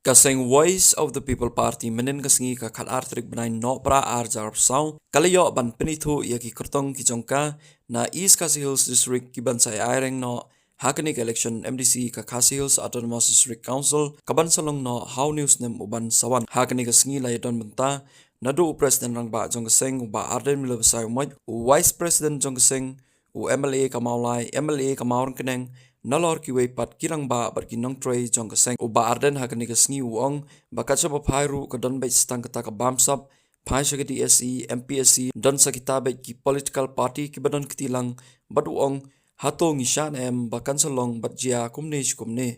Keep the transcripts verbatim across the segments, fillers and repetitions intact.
Ka seng Voice of the People Party mynhynnin ka sngi ka khatar tarik bnai Nohprah arhajar arphew saw ka la ïoh ban pynithuh ïa ki kyrtong ki jong ka na East Khasi Hills District ki ban sa ai reng noh ha kane ka election M D C ka Khasi Hills Autonomous District Council ka ban sa long noh ha une u snem u ban sa wan. Ha kane ka sngi la ïadon bynta naduh u President Rangbah jong ka seng u Bah Ardent Miller Basaiawmoit, u Vice President jong ka seng u M L A ka Mawlai, M L A ka Mawryngkneng, nalor kiwei pat ki rangbah bad ki nongtrei jong ka seng. U Bah Ardent ha kane ka sngi u ong ba katba phai ruh ka don beit sa tang kata ka bamsap, phai sha ka D S E, M P S C, don sa kita beit ki political party kiba don kti lang, bad u ong hato ngi shah ne em ba kan sa long bad jia kumne shi kumne.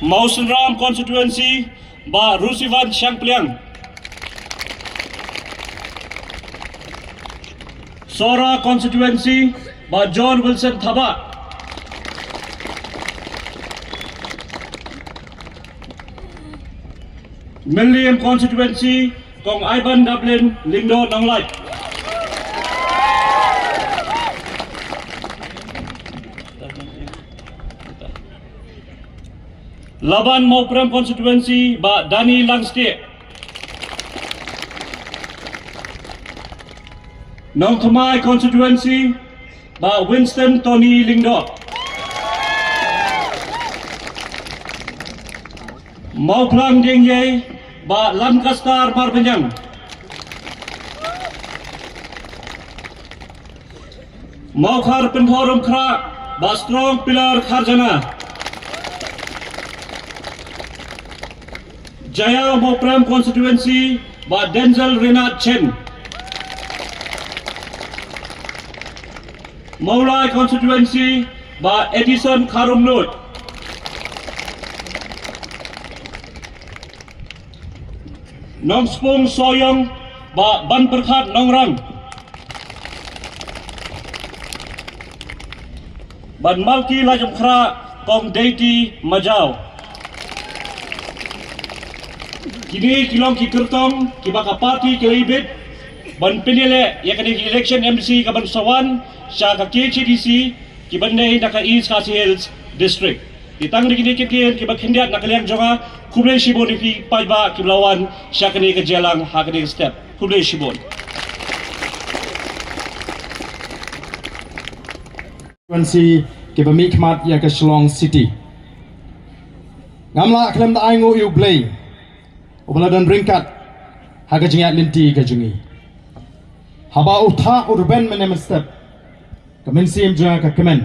Mawsynram constituency, Bah Rusivan Shangpliang. Sohra constituency, Bah John Wilson Thabah. Mylliem constituency, Kong Ivan Daplin Lyngdoh Nonglait. Laban Mawprem constituency, Bah Danny Langstieh. Nongthymmai constituency, Bah Winston Tony Lyngdoh. Mawphlang Diengiei, Bah Lancaster Marbaniang. Mawkhar Pynthorum Khrah, Bah Strong Pillar Kharjana. Jaïaw Mawprem constituency, Bah Denzel Renat Chen. Mawlai constituency, Bah Edison Kharumnuid. Nongspung Sohiong, Bah Banpyrkhat Nongrang. Bad Malki Lajong Khrah, Kong Deiti Majaw. Kine ki long ki kyrtong kiba ka party ka la ibit ban pynïaleh ïa kane ka election M D C ka ban sa wan sha ka K H A D C kiba dei na ka East Khasi Hills District. Te tang da kine ki ktien kiba khyndiat na ka liang jong nga, khublei shibun ïa phi paidbah kiba la wan sha kane ka jingïalang ha kane ka step. Khublei shibun. Constituency kiba mihkhmat ïa ka Shillong City. Ngam lah khlem da ainguh ïa U Blei uba la don ryngkat ha ka jingïaid lynti ka jong ngi. Haba u thah u rben mynne mynstep, ka mynsiem jong nga ka kmen,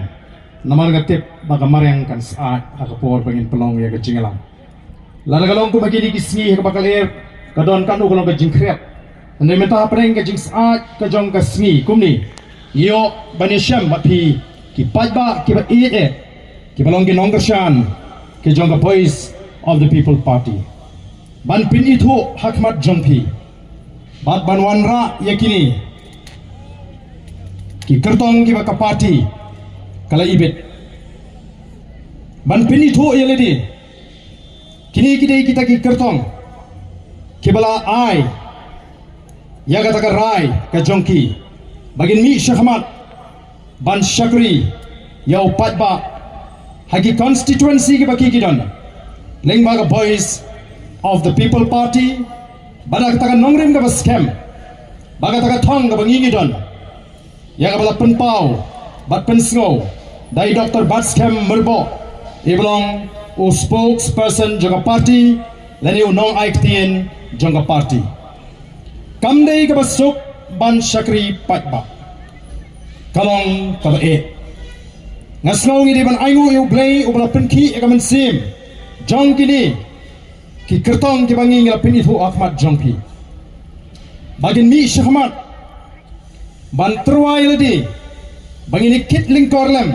namar nga tip ba ka mariang kan syaid ha ka por ba ngin pynlong ïa ka jingïalang. Lada ka long kumba kine ki sngi ha kaba ka lyer ka don katno ka long ka jingkhriat, hynrei mynta hapdeng ka jingsyaid ka jong ka sngi kumne, ngi ïoh ban ïashem bad phi ki paidbah kiba ïeit eh, kiba long ki nongkyrshan ki jong ka Voice of the People Party, ban pynithuh ha khmat jong phi bad ban wanrah ïa kine ki kyrtong kiba ka party ka la ibit, ban pynithuh ïa lade kine ki dei kita ki kyrtong kiba la ai ïa kata ka rai ka jong ki ba ngin mih shakhmat ban shakri ïa u paidbah ha ki constituency kiba ki ki don, lyngba ka Voice of the People Party, bad da kata ka nongrim kaba skhem, bad kata ka thong kaba ngi ngi don, ïa kaba la pynpaw bad pynsngew da i Doctor Batskhem Myrboh, iba long u spokesperson jong ka party lane u nongai ktien jong ka party. Kam dei kaba suk ban shakri paidbah. Ka long kaba eh. Nga sngew ngi dei ban ainguh ïa U Blei uba la pynkhih ïa ka mynsiem jong kine ki kyrtong kiba ngi ngi la pynithuh ha khmat jong phi, ba ngin mih shakhmat ban tyrwa ïa lade ba ngin ïa kit lyngkor lem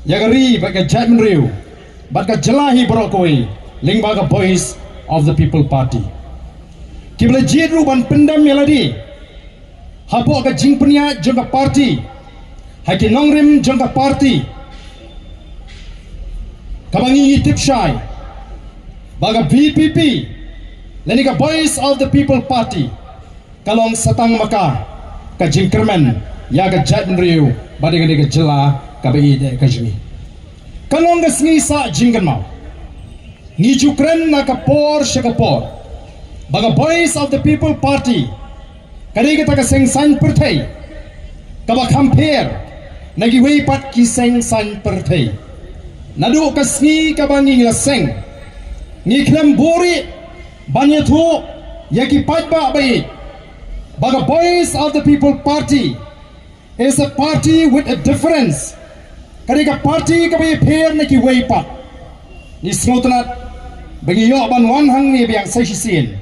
ïa ka ri bad ka jaitbynriew bad ka jylla hi baroh kawei, lyngba ka Voice of the People Party. Kiba la jied ruh ban pyndem ïa lade hapoh ka jingpynïaid jong ka party ha ki nongrim jong ka party, kaba ngi ngi tip shai ba ka V P P lane ka Voice of the People Party ka long sa tang ma ka ka jingkyrmen ïa ka jaitbynriew bad ïa kane ka jylla kaba ïeit ka jong ngi. Ka long ka sngi sah jingkynmaw. Ngi ju kren na ka por sha ka por ba ka Voice of the People Party ka dei kata ka seng saiñ pyrthei kaba kham pher na kiwei pat ki seng saiñ pyrthei. Naduh ka sngi kaba ngi la seng, ngi khlem buhrieh ban ïathuh ïa ki paidbah ba ïeit ba ka Voice of the People Party is a party with a difference. Ka dei ka party kaba ïapher na kiwei pat. Ngi sngewtynnat ba ngi ïoh ban wan hangne biang sa shisien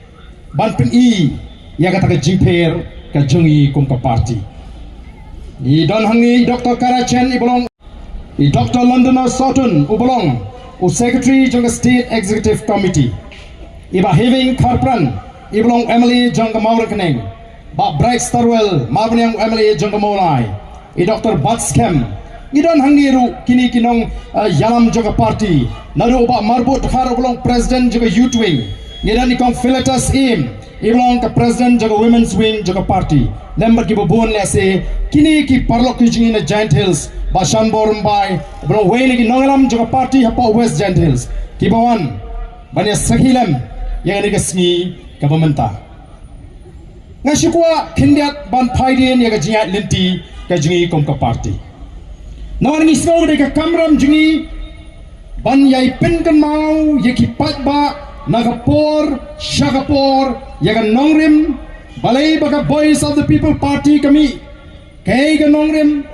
ban pyni ïa kata ka jingpher ka jong ngi kum ka party. Ngi don hangne i Doctor Kara Chen, i ba long, i Doctor Londoner Sotun, u ba long u Secretary jong ka State Executive Committee, i Bah Heving Kharpran, i ba long M L A jong ka Mawryngkneng, Bah Bright Starwell Marbaniang, M L A jong ka Mawlai, i Doctor Batskhem. Ngi don hangne ruh kine ki nong, eh, ïalam jong ka party. Naduh u Bah Marbud Dkhar u ba long President jong ka Youth Wing. Ngi don i Kong Philetus Im, i ba long ka President jong ka Women's Wing jong ka party. Lem bad ki ba bun lehse kine ki paralok ki jong ngi na Jaintia Hills, Bah Shanbor Rymbai, u ba long uwei na ki nongïalam jong ka party hapoh West Jaintia Hills, ki ba wan ban ïa sakhi lem ïa kane ka sngi kaba mynta. Nga shu kwah khyndiat ban phai dien ïa ka jingïaid lynti ka jong ngi kum ka party. Namar ngi sngew ka dei ka kamram jong ngi ban ïai pynkynmaw ïa ki paidbah na ka por sha ka por ïa ka nongrim, balei ba ka Voice of the People Party ka mih, kaei ka nongrim,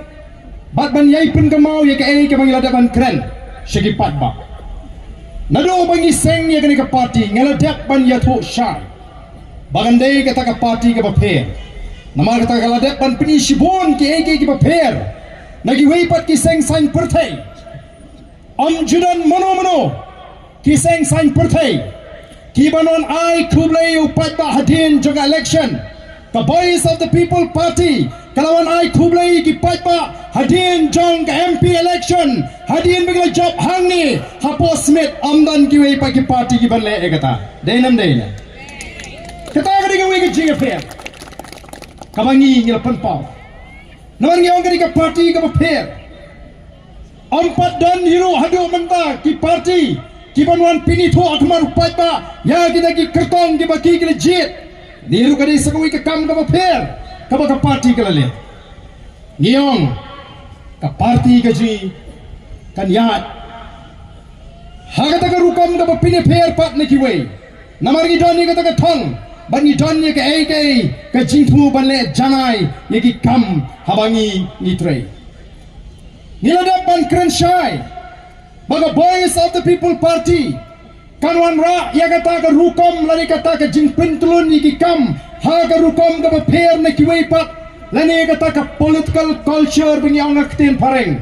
bad ban ïai pynkynmaw ïa kaei kaba ngi la dep ban kren sha ki paidbah. Naduh ba ngi seng ïa kane ka party ngi la dep ban ïathuh shai ba kan dei kata ka party kaba pher. Namar kata ka la dep ban pyni shibun kiei kiei kiba pher na kiwei pat ki seng saiñ pyrthei. Ym ju don mano mano ki seng saiñ pyrthei ki ban wan ai khublei ïa u paidbah hadien jong ka election. Ka Voice of the People Party ka la wan ai khublei ïa ki paidbah hadien jong ka M P election, hadien ba ki la jop hangne hapoh Smit. Ym don kiwei pat ki party ki ban leh ïa kata. Dei ne ym dei ne? Kata ka dei kawei ka jingïapher kaba ngi ngi la pynpaw. Namar ngi ong ka dei ka party kaba pher. Ym pat don hi ruh haduh mynta ki party ki ban wan pynithuh ha khmat u paidbah ïa kita ki kyrtong kiba ki ki la jied. Ni ruh ka dei sa kawei ka kam kaba pher kaba ka party ka la leh. Ngi ong ka party ka jong ngi kan ïaid ha kata ka rukom kaba pynïapher pat na kiwei. Namar ngi don ïa kata ka thong bad ngi don ïa kaei kaei ka jingthmu ban leh janai ïa ki kam haba ngi ngi trei. Ngi la dep ban kren shai ba ka Voice of the People Party kan wanrah ïa kata ka rukom lane kata ka jingpyntlun ïa ki kam ha ka rukom kaba pher na kiwei pat lane kata ka political culture ba ngi ong ha ka ktien phareng.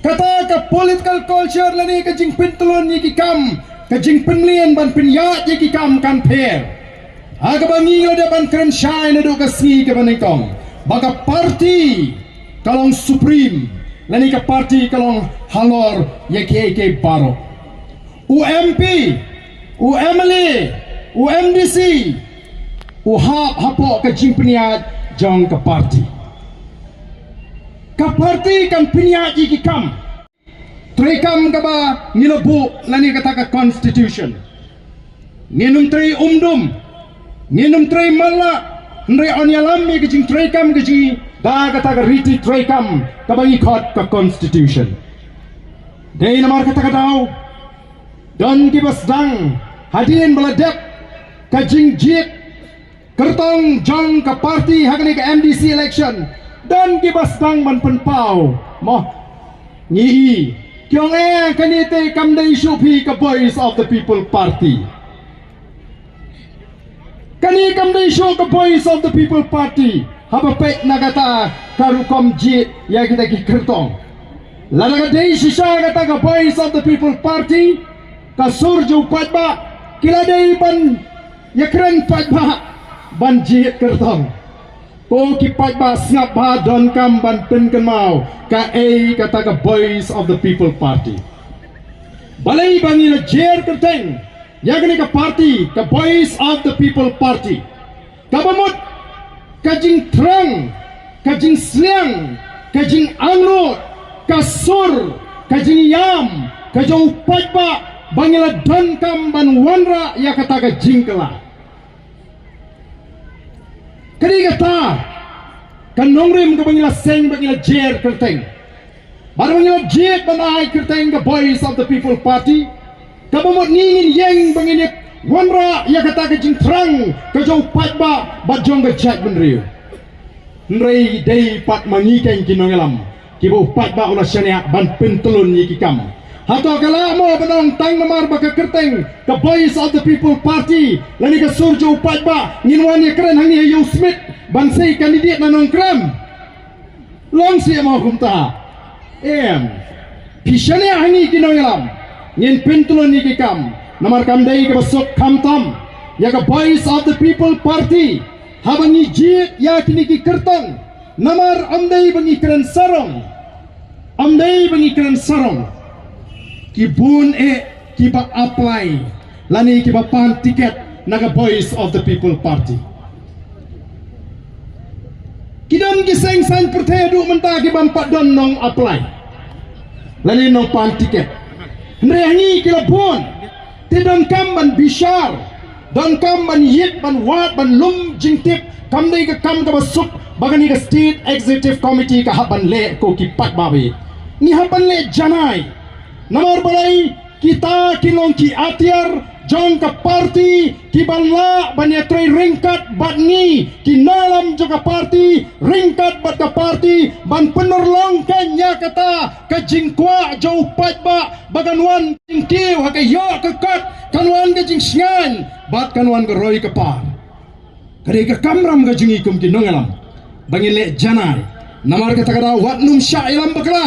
Kata ka political culture lane ka jingpyntlun ïa ki kam, ka jingpynmlien ban pynïaid ïa ki kam kan pher. Ha kaba ngi la dep ban kren shai naduh ka sngi kaba nyngkong ba ka party ka long supreme lane ka party ka long halor ïa kiei kiei baroh. U M P, u M L A, u M D C, u hap hapoh ka jingpynïaid jong ka party. Ka party kan pynïaid ïa ki kam. Treikam kaba ngi la buh lane kata ka constitution. Ngin ym trei umdum, ngin ym trei matlah, hynrei yn ïalam ïa ka jingtreikam ka jong ngi da kata ka riti treikam kaba ngi khot ka constitution. Dei namar kata ka daw don kiba sdang hadien ba la dep ka jingjied kyrtong jong ka party ha kane ka M D C election. Don kiba sdang ban pynpaw, mo, ngi i ki ong, eh, kane te kam dei shuh phi ka Voice of the People Party. Kane kam dei shuh ka Voice of the People Party. Haba peit na kata ka rukom jied ïa kita ki kyrtong, lada ka dei shisha kata ka Voice of the People Party, ka sur jong u paidbah, ki la dei ban ïakren paidbah ban jied kyrtong. Ko ki paidbah sngap bha, donkam ban pynkynmaw kaei kata ka Voice of the People Party. Balei ba ngi la jer kyrteng ïa kane ka party ka Voice of the People Party? Kaba mut ka jingthrang, ka jingsliang, ka jingangnud, ka sur, ka jingïam ka jong u paidbah ba ngi la donkam ban wanrah ïa kata ka jingkylla. Ka dei kata ka nongrim kaba ngi la seng, ba ngi la jer kyrteng, ba ngi la jied ban ai kyrteng ka Voice of the People Party, kaba mut ngi ngin ïeng ba ngin ïa wanrah ïa kata ka jingthrang ka jong u paidbah bad jong ka jaitbynriew. Hynrei dei pat ma ngi keiñ ki nongïalam kiba u paidbah u la shaniah ban pyntlun ïa ki kam. Hato ka lah mo ban ong tang namar ba ka kyrteng ka Voice of the People Party lane ka sur jong u paidbah ngin wan ïakren hangne ha Ïew Smit ban sei candidate na Nongkrem? Long sih mo kumta. Em. Phi shaniah hangne ki nongïalam, ngin pyntlun ïa ki kam. Namar kam dei kaba suk khamtam ïa ka Voice of the People Party haba ngi jied ïa kine ki kyrteng. Namar ym dei ba ngi kren sarong, ym dei ba ngi kren sarong, ki bun eh kiba apply lane kiba pan tiket na ka Voice of the People Party. Ki don ki seng saiñ pyrthei haduh mynta ki bym pat don nong apply lane nong pan tiket. Hynrei hangne ki la bun. Te donkam ban bishar, donkam ban ïit, ban wad, ban lum jingtip. Kam dei ka kam kaba suk ba kane ka State Executive Committee ka hap ban leh, ko ki paidbah. Ngi hap ban leh janai. Namar balei? Kita ki long ki atiar jong ka party kiban lah ban ïatrei ryngkat bad ngi ki nongïalam jong ka party, ryngkat bad ka party ban pynurlong keiñ ïa kata ka jingkwah jong u paidbah ba kan wan jingkiew ha ka ïoh ka kot, kan wan ka jingshngaiñ bad kan wan ka roi ka par. Ka dei ka kamram ka jong ngi kum ki nongïalam ba ngin leh janai. Namar kata ka daw wat nym shah ïalam bakla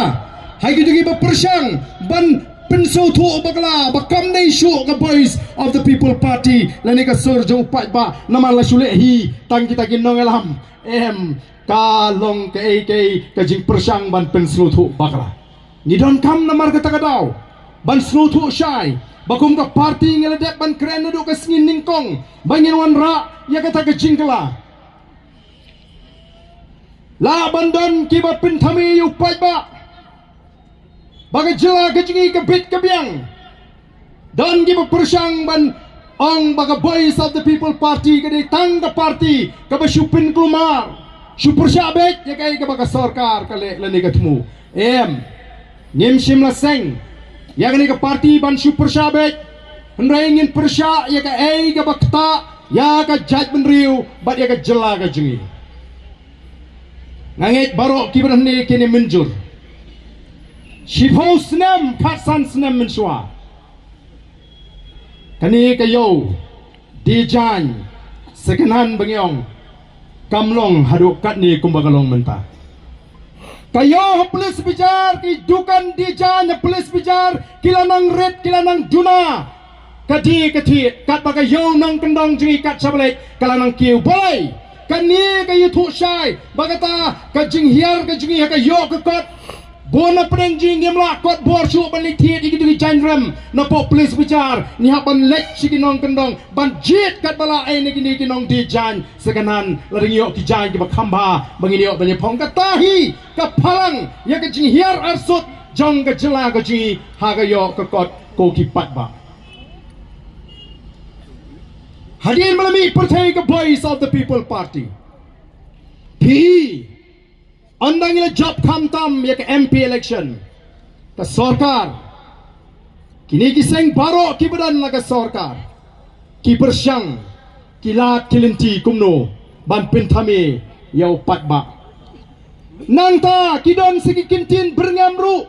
ha kito kiba pyrshang ban pynsngewthuh bakla ba kam dei shuh ka Voice of the People Party lane ka sur jong u paidbah. Namar la shu leh hi tang kita ki nongïalam, em, ka long kaei kaei ka jingpyrshang ban pynsngewthuh bakla. Ngi donkam namar kata ka daw ban sngewthuh shai ba kum ka party ngi la dep ban kren naduh ka sngi nyngkong ba ngin wanrah ïa kata ka jingkylla. Lah ban don kiba pynthame ïa u paidbah ba ka jylla ka jong ngi ka bit ka biang. Don kiba pyrshang ban ong ba ka Voice of the People Party ka dei tang ka party kaba shu pynkulmar, shu pyrshah beit ïa kaei kaba ka sorkar ka leh lane ka thmu. Em, ngim shym la seng ïa kane ka party ban shu pyrshah beit. Hynrei ngin pyrshah ïa kaei kaba ktah ïa ka jaitbynriew bad ïa ka jylla ka jong ngi. Nga ngeit baroh kiba don hangne kin ïa mynjur. Shiphew snem, khatsan snem mynshuwa, kane ka ïew Diejain second hand ba ngi ong kam long haduh katne kumba ka long mynta. Ka ïew ha Police Bazar, ki dukan Diejain ha Police Bazar ki la nang rit, ki la nang duna. Ka die ka thied, katba ka ïew nongkyndong jong ngi kat sha ba leit ka la nang kiew. Balei? Kane ka ïathuh shai ba kata ka jinghiar ka jong ngi ha ka ïoh ka kot. Bun na pdeng jong ngi ngim lah kot bor shuh ban leit thied ïa kito ki jaiñ rem na poh Police Bazar. Ngi hap ban leit sha ki nongkyndong ban jied katba lah ei na kine ki nong die jaiñ second hand, lada ngi ïoh ki jaiñ kiba kham bha ba ngin ïoh ban ïa phong. Kata hi ka phalang ïa ka jinghiar arsut jong ka jylla ka jong ngi ha ka ïoh ka kot, ko ki paidbah. Hadien ba la mih pyrthei ka Voice of the People Party, phi, ynda ngi la jop khamtam ïa ka M P election, ka sorkar, kine ki seng baroh kiba don la ka sorkar ki pyrshang, ki lad ki lynti kumno ban pynthame ïa u paidbah. Nangta ki don sa ki kyntien byrngem ruh.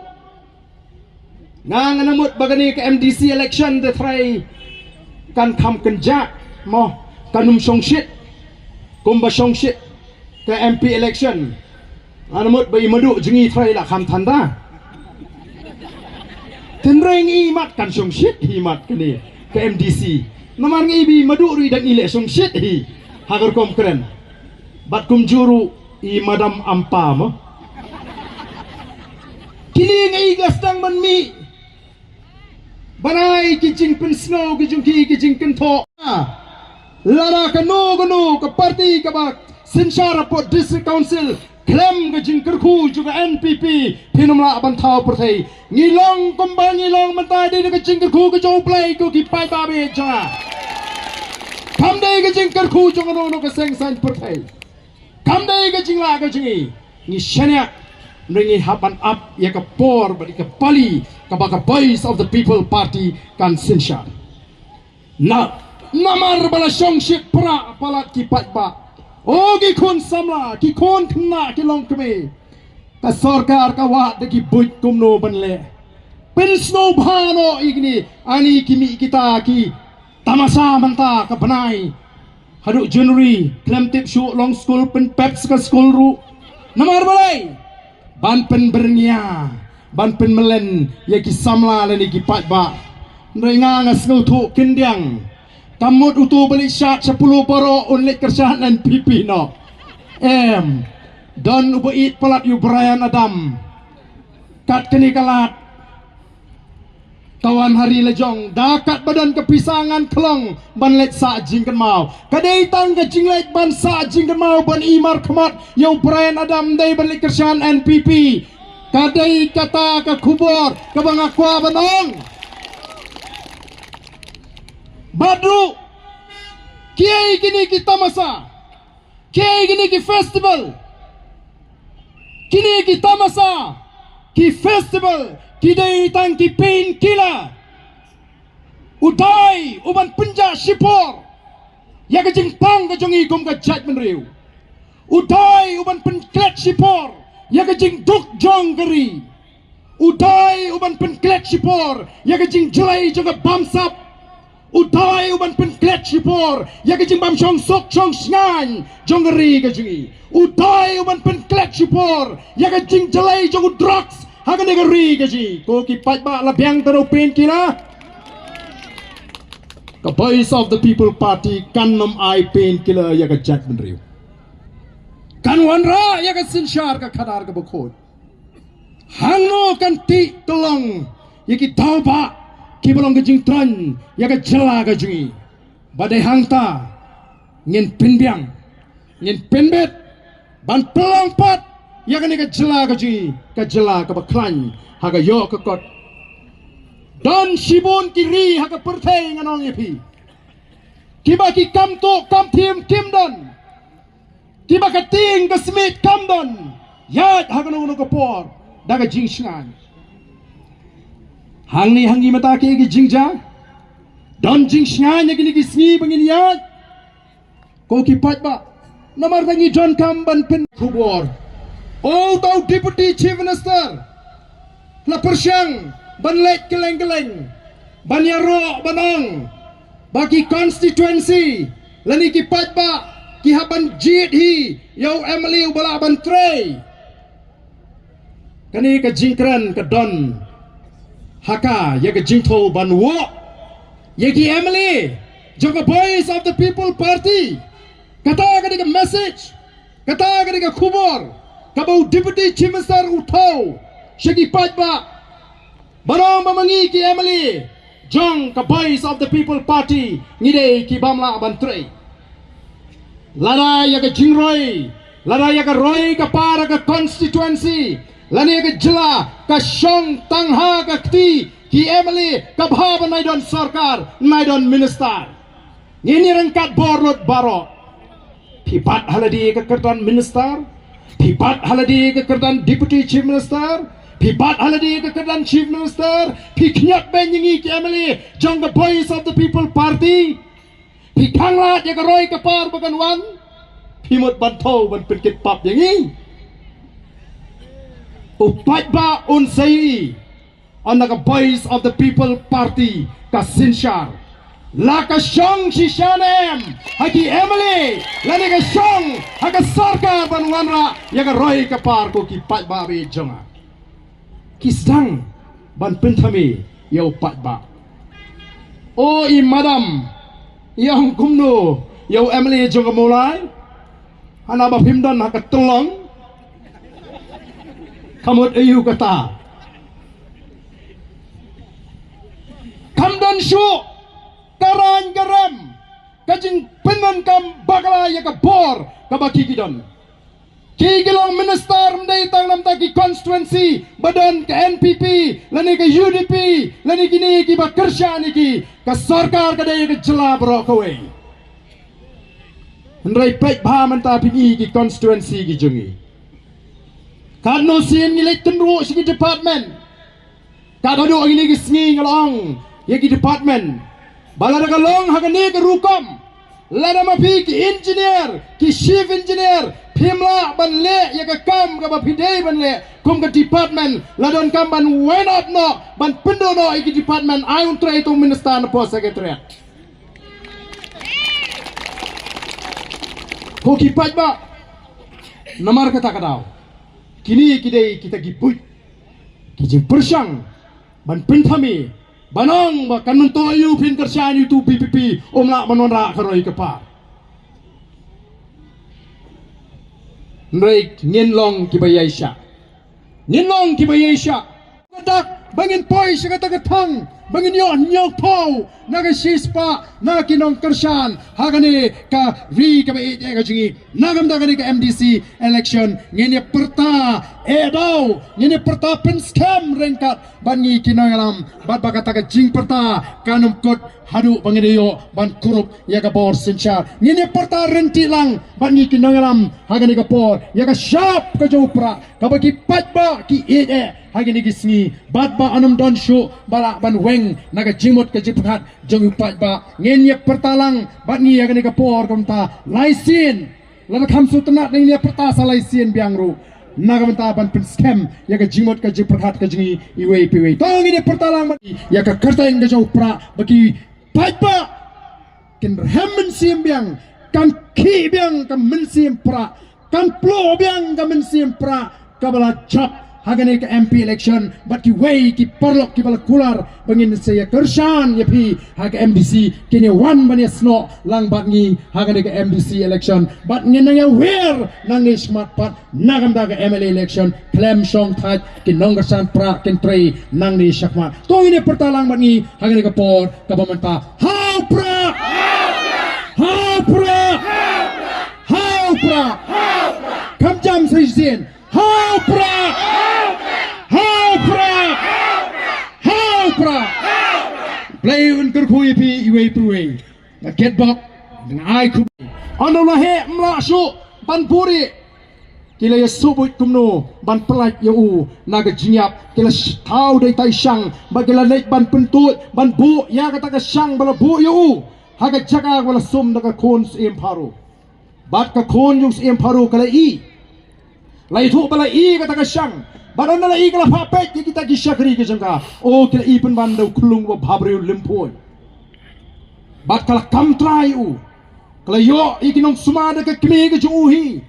Nga ngan mut ba kane ka M D C election te trai kan kham kynjah mo, kan ym shongshit kumba shongshit ka M P election. Ngan mut ba i Madu jong ngi trai la kham than da. Tynrai ngi mat kan shongshit hi mat kane ka M D C. Namar ngi ba i Madu ruh i dang i leh shongshit hi ha ka rukom kren. Bad kumjuh ruh i Madam Ampa mo. Kine ngi la sdang ban mih ban ai ki jingpynsngew ki jong ki, ki jingkynthoh. Lada kano kano ka party kaba synshar hapoh District Council Khlem ka jingkyrkhu jong ka N P P phin ym lah ban thaw pyrthei. Ngi long kumba ngi long mynta dei da ka jingkyrkhu ka jong U Blei ko ki paidbah ba ïeit jong nga. Kam dei ka jingkyrkhu jong kano kano ka seng saiñ pyrthei. Kam dei ka jinglah ka jong ngi. Ngi shaniah. Ngi hap ban ap ïa ka por bad ïa ka pali kaba ka Voice of the People Party kan synshar. Na, namar ba la shong shit pra palat ki paidbah. O ki khun samla, ki khun khynnah, ki longkmie. Ka sorkar ka wad da ki buit kumno ban leh. Pynsngewbha noh ïa kine, ani ki mih kita ki tamasa mynta ka bnai. Haduh January, khlem tip shuh long skul, pynpep sa ka skul ruh. Namar balei? Ban pynbyrngia, ban pynmlien ïa ki samla lane ki paidbah. Hynrei nga nga sngewthuh khyndiat. Kam mut uto ba leit shad shapulu baroh un leit kyrshan N P P noh. Em. Don uba ïeit palat ïa u Bryan Adam. Kat kane ka lad. Ka wan ha ri la jong, da katba don ka pisa ngan khlong ban leit sah jingkynmaw. Ka dei tang ka jingleit ban sah jingkynmaw ban i markhmat ïa u Bryan Adam, dei ban leit kyrshan N P P. Ka dei kata ka khubor kaba nga kwah ban ong. Bad ruh, kiei kine ki tamasa? Kiei kine ki festival? Kine ki tamasa, ki festival, ki dei tang ki painkiller. U dei u ban pynjah shipor ïa ka jingpang ka jong ngi kum ka jaitbynriew. U dei u ban pynklet shipor ïa ka jingduk jong ka ri. U dei u ban pynklet shipor ïa ka jingjlei jong ka bamsap. U dei u ban pynklet shipor ïa ka jingbym shong suk shong shngaiñ jong ka ri ka jong ngi. U dei u ban pynklet shipor ïa ka jingjlei jong u drugs ha kane ka ri ka jong ngi. Ko ki paidbah, la biang tang u painkiller? Ka Voice of the People Party kan ym ai painkiller ïa ka jaitbynriew. Kan wanrah ïa ka synshar ka khadar kaba khuid. Hangno kan tih tyllong ïa ki daw bah kiba long ka jingthrang ïa ka jylla ka jong ngi? Ba dei hangta ngin pynbiang, ngin pynbit ban pynlong pat ïa kane ka jylla ka jong ngi, ka jylla kaba khlaiñ ha ka ïoh ka kot. Don shibun ki ri ha ka pyrthei, ngan ong ïa phi, kiba ki kam tuh kam thiem kim don. Kiba ka tieng ka smiej kam don. Ïaid ha kano kano ka por da ka jingshngaiñ. Hangne ha ngi mynta kiei ki jingjia? Don jingshngaiñ ha kine ki sngi ba ngin ïaid? Ko ki paidbah, namar tang ngi donkam ban pynkhubor. O uto u Deputy Chief Minister, la pyrshang ban leit kylleng kylleng ban ïaroh ban ong ba ki constituency lane ki paidbah ki hap ban jied hi ïa u M L A uba lah ban trei. Kane ka jingkren ka don ha ka ïa ka jingthaw ban wad ïa ki M L A jong ka Voice of the People Party. Kata ka dei ka message, kata ka dei ka khubor kaba u Deputy Chief Minister u thaw sha ki paidbah. Ban ong ba ma ngi ki M L A jong ka Voice of the People Party ngi dei kibym lah ban trei. Lada ïa ka jingroi, lada ïa ka roi ka par ka constituency lane ïa ka jylla ka shong tang ha ka kti ki M L A, ka bha ba nai don sorkar, nai don minister. Ngin ïa ryngkat bor lut baroh. Phi bat ha lade ka kyrdan minister, phi bat ha lade ka kyrdan deputy chief minister, phi bat ha lade ka kyrdan chief minister, phi khñiot beiñ ïa ngi ki M L A jong ka Voice of the People Party. Phi khanglad ïa ka roi ka par ba kan wan. Phi mut ban thew ban pynkit pap ïa ngi. U paidbah un sa ïohi. Ynda ka Voice of the People Party ka synshar, la ka shong shisha ne em ha ki M L A lane ka shong ha ka sorkar ban wanrah ïa ka roi ka par, ko ki paidbah ba ïeit jong nga. Ki sdang ban pynthame ïa u paidbah. O i madam, i ong kumno ïa u M L A jong ka Mawlai? Hana ba phim don ha ka tyllong. Ka mut aïu kata? Kam don shuh ka rang ka rem, ka jingpyndonkam bakla ïa ka bor kaba ki ki don. Ki ki long minister ym dei tang namar ki constituency ba don ka N P P lane ka U D P lane kine kiba kyrshan ïa ki, ka sorkar ka dei ka jylla baroh kawei. Hynrei peit bha mynta phi ki constituency ki jong ngi. Katno sien ngi leit tynruh sha ki department. Kat haduh kine ki sngi nga la ong ïa ki department ba lada ka long ha kane ka rukom, lada ma phi ki engineer, ki chief engineer, phim lah ban leh ïa ka kam kaba phi dei ban leh kum ka department, la donkam ban wai noh, ban pynduh noh ïa ki department, ai un trei uto u minister na poh secretariat. Ko ki paidbah, namar kata ka daw kine ki dei kita ki buit, ki jingpyrshang ban pynthame, ban ong ba kan myntoi ïa u phin kyrshan ïa uto u V P P, um lah ban wanrah ka roi ka par. Hynrei ngin long kiba ïaishah. Ngin long kiba ïaishah. Ka dak ba ngin poi sha kata ka thang ba ngin ïoh hynñiew phew na ka shispah na ki nongkyrshan ha kane ka ri kaba ïeit ka jong ngi. Na ka bynta kane ka M D C election ngin ïa pyrta eh daw, ngin ïa pyrta pynskhem ryngkat bad ngi ki nongïalam, bad ba kata ka jingpyrta kan ym kut haduh ba ngin ïoh ban kurup ïa ka bor synshar. Ngin ïa pyrta ryntih lang bad ngi ki nongïalam ha kane ka por ïa ka shap ka jong u prah kaba ki paidbah ki ïeit eh ha kine ki sngi, bad ba yn ym don shuh ba lah ban weng na ka jingmut ka jingpyrkhat jong u paidbah. Ngin ïa pyrta lang bad ngi ha kane ka por kumta lai sien. Lada kham sngewtynnat ngin ïa pyrta sa lai sien biang ruh na ka bynta ban pynskhem ïa ka jingmut ka jingpyrkhat ka jong ngi iwei pa iwei. To ngin ïa pyrta lang bad ngi ïa ka kyrteng ka jong u prah ba ki paidbah kin rhem mynsiem biang, kan khih biang ka mynsiem prah, kan pluh biang ka mynsiem prah kaba la jop ha kane ka M P election, bad kiwei ki paralok kiba la kular ba ngin sa ïa kyrshan ïa phi ha ka M D C kin ïa wan ban ïa snoh lang bad ngi ha kane ka M D C election, bad ngin nang ïa wer nangne shakhmat pat na ka bynta ka M L A election. Khlem shong thait ki nongkyrshan prah kin trei nangne shakhmat. To ngin ïa pyrta lang bad ngi ha kane ka por kaba mynta. Ha u prah! Ha u prah! Ha u prah! Kham jam sa shisien. Ha u prah! Ha u prah! Ha u prah! Blei un kyrkhu ïa phi iwei pa iwei. Nga kyrpad, nga ai khublei. Ynda u la heh ym lah shuh ban buhrieh. Ki la ïa sngewbha kumno ban pyllait ïa u na ka jingïap, ki la thaw da itai shang bad ki la leit ban pyntuid ban buh ïa kata ka shang ba la buh ïa u ha ka jaka ba la sum da ka khun Syiem Pharaoh. Bad ka khun jong Syiem Pharaoh ka la ïohi. La ïathuh ba la ïohi kata ka shang. Bad ynda la ïohi ka la phah peit ïa kita ki shakri ki jong ka. O, ki la ïohi pynban da u khyllung ba bhabriew lymphuid. Bad ka la kam trai ïa u. Ka la ïoh ïa ki nongsumar da ka kmie ka jong u hi.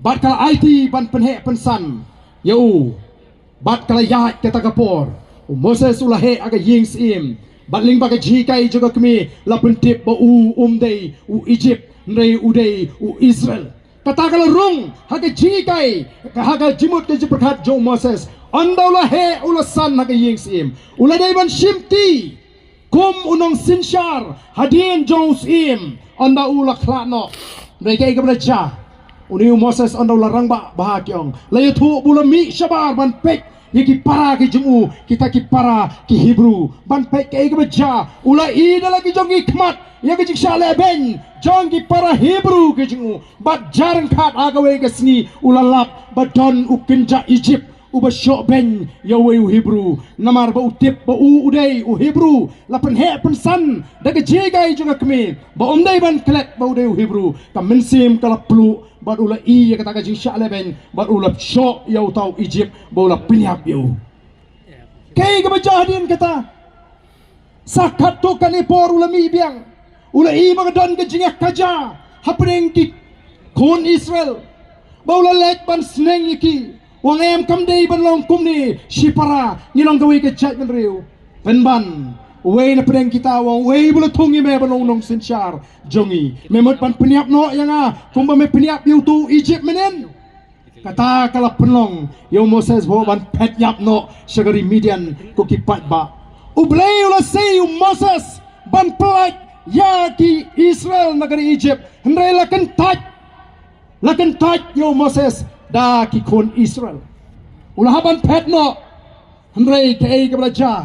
Bad ka la aiti ban pynheh pynsan ïa u. Bad ka la ïaid kata ka por, u Moses u la heh ha ka ïing syiem. Bad lyngba ka jinghikai jong ka kmie la pyntip ba u um dei u Ijipt, hynrei u dei u Israel. Kata ka la rung ha ka jinghikai, ha ka jingmut ka jingpyrkhat jong u Moses. Ynda u la heh u la san ha ka ïing syiem, u la dei ban shim ti kum u nongsynshar hadien jong u syiem. Ynda u la khlad noh, hynrei kaei kaba la jia? Une u Moses ynda u la rangbah bha ki ong, la ïathuh ba u la mih shabar ban peit ïa ki para ki jong u, kita ki para ki Hebru, ban peit kaei kaba jia. U la ïohi da la ki jong ki khmat ïa ka jingshah lehbeiñ jong ki para Hebru ki jong u. Bad jar ryngkat ha kawei ka sngi u la lap ba don u kynja Ijipt uba shoh beiñ ïa uwei u Hebru. Namar ba u tip ba u u dei u Hebru, la pynheh pynsan da ka jinghikai jong ka kmie ba um dei ban klet ba u dei u Hebru. Ka mynsiem ka la pluh bad u la ïohi ïa kata ka jingshah lehbeiñ bad u la shoh ïa uta u Ijipt ba u la pynïap ïa u. Kaei kaba jia hadien kata? Sa katto katne por u la mih biang. U la ïohi ba ka don ka jingïakajia hapdeng ki khun Israel, ba u la leit ban sneng ïa ki. U ong, em, kam dei ban long kumne, shipara, ngi long kawei ka jaitbynriew. Pynban, uwei na pdeng kita u ong, uwei ba la thung ïa me ban long u nongsynshar jong ngi, me mut ban pynïap noh ïa nga kumba me pynïap ïa uto u Ijipt mynnin? Kata ka la pynlong ïa u Moses ba u ban phet ïap noh sha ka ri Midian, ko ki paidbah. U Blei u la sei ïa u Moses ban pyllait ïa ki Israel na ka ri Ijipt, hynrei la kyntait La kyntait ïa u Moses da ki khun Israel. U la hap ban phet noh. Hynrei kaei kaba la jia?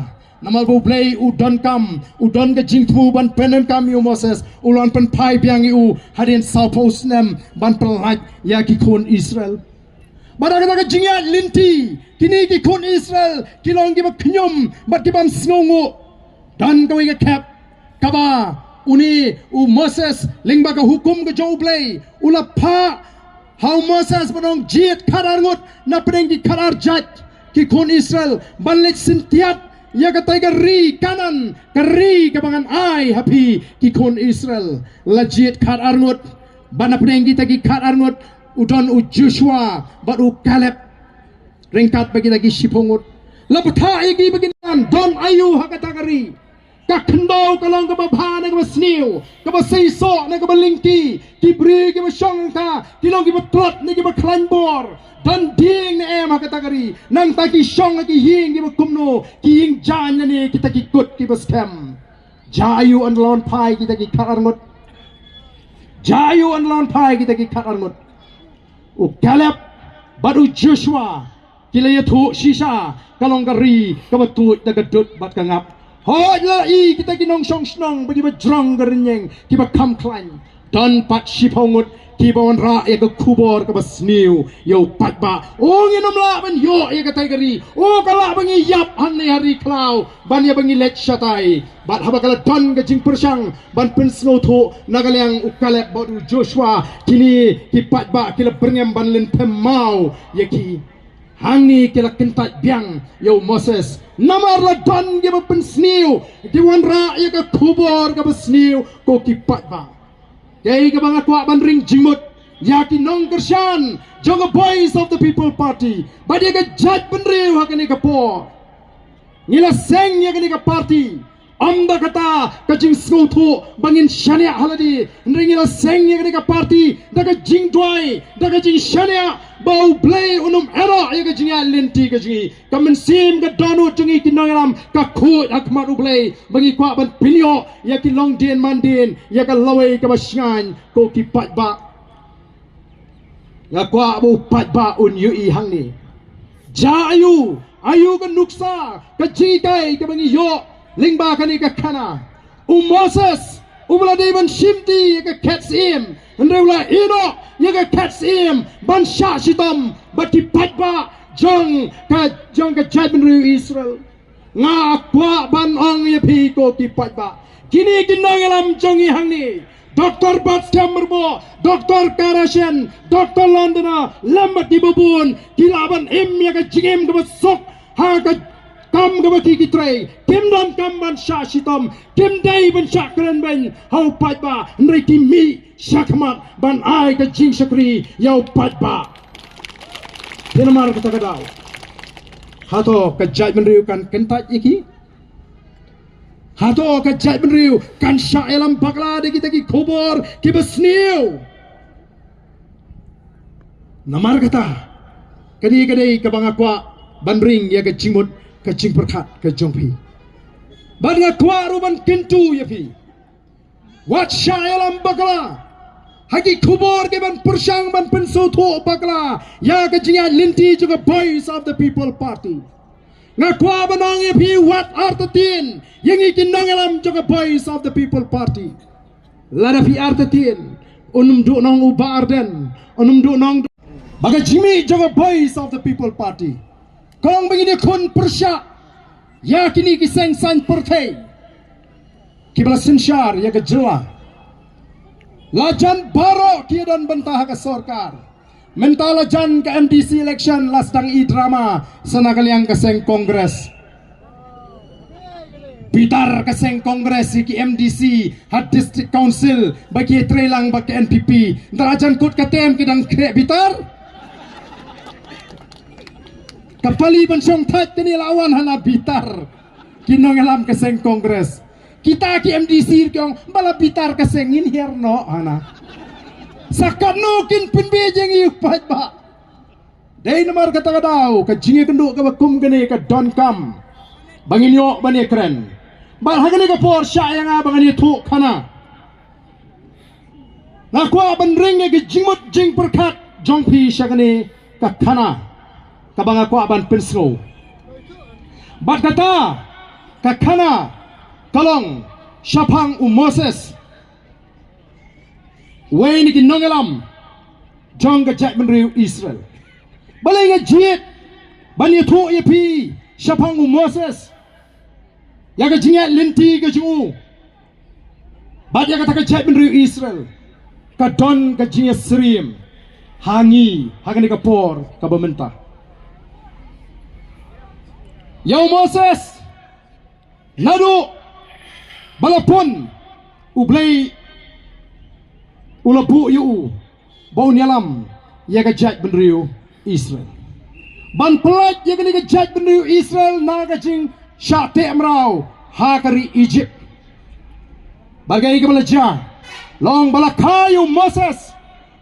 Namar ba U Blei u donkam, u don ka jingthmu ban pyndonkam ïa u Moses, u la pynphai biang ïa u hadien sawphew snem ban pyllait ïa ki khun Israel. Bad ha kata ka jingïaid lynti, kine ki khun Israel ki long kiba khñium bad ki bym sngewnguh. Don kawei ka khep kaba une u Moses lyngba ka hukum ka jong U Blei u la phah ha u Moses ban ong, jied khatar ngut na pdeng ki khatar jait ki khun Israel ban leit syntiat ïa katei ka ri Kanaan, ka ri kaba ngan ai ha phi ki khun Israel. La jied khatar ngut, bad na pdeng kita ki khatar ngut u don u Joshua bad u Kaleb. Ryngkat bad kita ki shiphew ngut, la pathah ïa ki ba kin ïa don aïu ha kata ka ri. Ka khyndew ka long kaba bha ne kaba sniew, kaba seisoh ne kaba lyngkhi. Ki briew kiba shong ka ki long kiba tlot ne kiba khlaiñ bor. Don dieng ne em ha kata ka ri? Nangta ki shong ha ki ïing kiba kumno, ki ïing jaiñ ne kita ki kut kiba skhem. Jia aïu yn lon phai kita ki khatar ngut? Jia aïu yn lon phai kita ki khatar ngut? U Kaleb bad u Joshua ki la ïathuh shisha ka long ka ri kaba tuid da ka dud bad ka ngap. Hooid, la i kita ki nongshong shnong bad kiba jrong ka rynïeng kiba kham khlaiñ. Don pat shiphew ngut kiba wanrah ïa ka khubor kaba sniew ïa u paidbah. O, ngin ym lah ban ïoh ïa katei ka ri. O, ka lah ba ngi ïap hangne ha ri khlaw ban ïa ba ngi leit shatai. Bad haba ka la don ka jingpyrshang ban pynsngewthuh na ka liang u Kaleb bad u Joshua, kine ki paidbah ki la byrngem ban lynthem maw ïa ki. Hangne ki la kyntait biang ïa u Moses namar la don kiba pynsniew, ki wanrah ïa ka khubor kaba sniew, ko ki paidbah. Kaei kaba nga kwah ban ring jingmut ïa ki nongkyrshan jong ka Voice of the People Party bad ïa ka jaitbynriew ha kane ka por. Ngi la seng ïa kane ka party ym da kata ka jingsngewthuh ba ngin shaniah ha lade, hynrei ngi la seng ïa kane ka party da ka jingduwai, da ka jingshaniah ba U Blei un ym ïarap ïa ka jingïaid lynti ka jong ngi. Ka mynsiem ka dohnud jong ngi ki nongïalam ka khuid ha khmat U Blei ba ngi kwah ban pynïoh ïa ki longdien mandien ïa ka lawei kaba shngaiñ, ko ki paidbah. Nga kwah ba u paidbah un ïohi hangne. Jia aïu, aïu ka nuksa, ka jinghikai kaba ngi ïoh lyngba kane ka khana? U Moses uba la dei ban shimti ïa ka khet syiem, hynrei u la ïehnoh ïa ka khet syiem ban shah shitom bad ki paidbah jong ka, jong ka jaitbynriew Israel. Nga kwah ban ong ïa phi, ko ki paidbah, kine ki nongïalam jong ngi hangne, Doctor Batskhem Myrboh, Doctor Karashen, Doctor Londona, lem bad kiba bun, ki lah ban im ïa ka jingim kaba suk ha ka kam kaba ki, ki trei. Kim donkam ban shah shitom, kim dei ban shah kren beiñ ha u paidbah, hynrei ki mih shakhmat ban ai ka jingshakri ïa u paidbah. Te namar kata ka daw, hato ka jaitbynriew kan kyntait ïa ki? Hato ka jaitbynriew kan shah ïalam bakla da kita ki khubor kiba sniew? Namar kata, kane ka dei kaba nga kwah ban ring ïa ka jingmut, ka jingpyrkhat ka jong phi. Bad nga kwah ruh ban kyntu ïa phi, wat shah ïalam bakla ha ki khubor kiban pyrshang ban pynsngewthuh bakla ïa ka jingïaid lynti jong ka Voice of the People Party. Nga kwah ban ong ïa phi, wat artatien ïa ngi ki nongïalam jong ka Voice of the People Party. Lada phi artatien, un ym duh nong u Bah Ardent, un ym duh nong ba ka jingmih jong ka Voice of the People Party ka long ba ngin ïakhun pyrshah ïa kine ki seng saiñ pyrthei kiba la synshar ïa ka jylla. La jan baroh ki ïadon bynta ha ka sorkar. Mynta la jan ka M D C election, la sdang i drama sa na ka liang ka seng Congress. Bitar ka seng Congress ïa ki M D C ha District Council ba ki trei lang bad ka N P P. Mynta la jan kut ka term, ki dang khreh bitar. Ka pali ban shong thait kane la wan hana bitar. Ki nongïalam ka seng Congress. Kita ki M D C ki ong ba la bitar ka seng, ngin hiar noh hana. Sa katno kin pynbiej ïa ngi, u paidbah? Dei namar kata ka daw ka jingïakynduh kaba kum kane ka donkam ba ngin ïoh ban ïakren. Bad ha kane ka por shah ïa nga ba ngan ïathuh khana. Nga kwah ban ring ïa ka jingmut jingpyrkhat jong phi sha kane ka khana kaba nga kwah ban pynsngew. Bad kata ka khana ka long shaphang u Moses, uwei na ki nongïalam jong ka jaitbynriew Israel. Balei nga jied ban ïathuh ïa phi shaphang u Moses, ïa ka jingïaid lynti ka jong u bad ïa kata ka jaitbynriew Israel? Ka don ka jingïasyriem ha ngi ha kane ka por kaba mynta. Ïa u Moses, naduh ba la pun, U Blei u la buh ïa u ba un ïalam ïa ka jaitbynriew Israel, ban pyllait ïa kane ka jaitbynriew Israel na ka jingshah teh mraw ha ka ri Egypt. Bad kaei kaba la jia? Long ba la kha ïa u Moses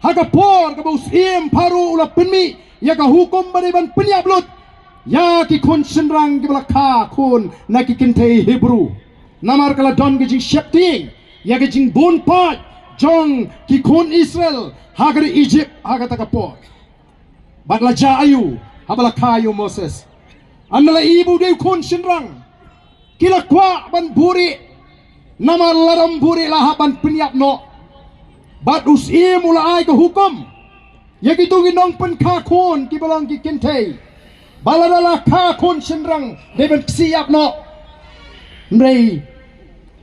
ha ka por kaba u syiem Pharaoh u la pynmih ïa ka hukum ba dei ban pynïap lut ïa ki khun shynrang kiba la kha khun na ki kynthei Hebru. Namar ka la don ka jingsheptieng ïa ka jingbun paid jong ki khun Israel ha ka ri Egypt ha kata ka por. Bad la jia aïu haba la kha ïa u Moses? Ynda la ïohi ba u dei u khun shynrang, ki la kwah ban buhrieh, namar lada ym buhrieh la hap ban pynïap noh. Bad u syiem u la ai ka hukum ïa kito ki nongpynkha khun kiba long ki kynthei ba lada la kha khun shynrang dei ban ksih ïap noh. Hynrei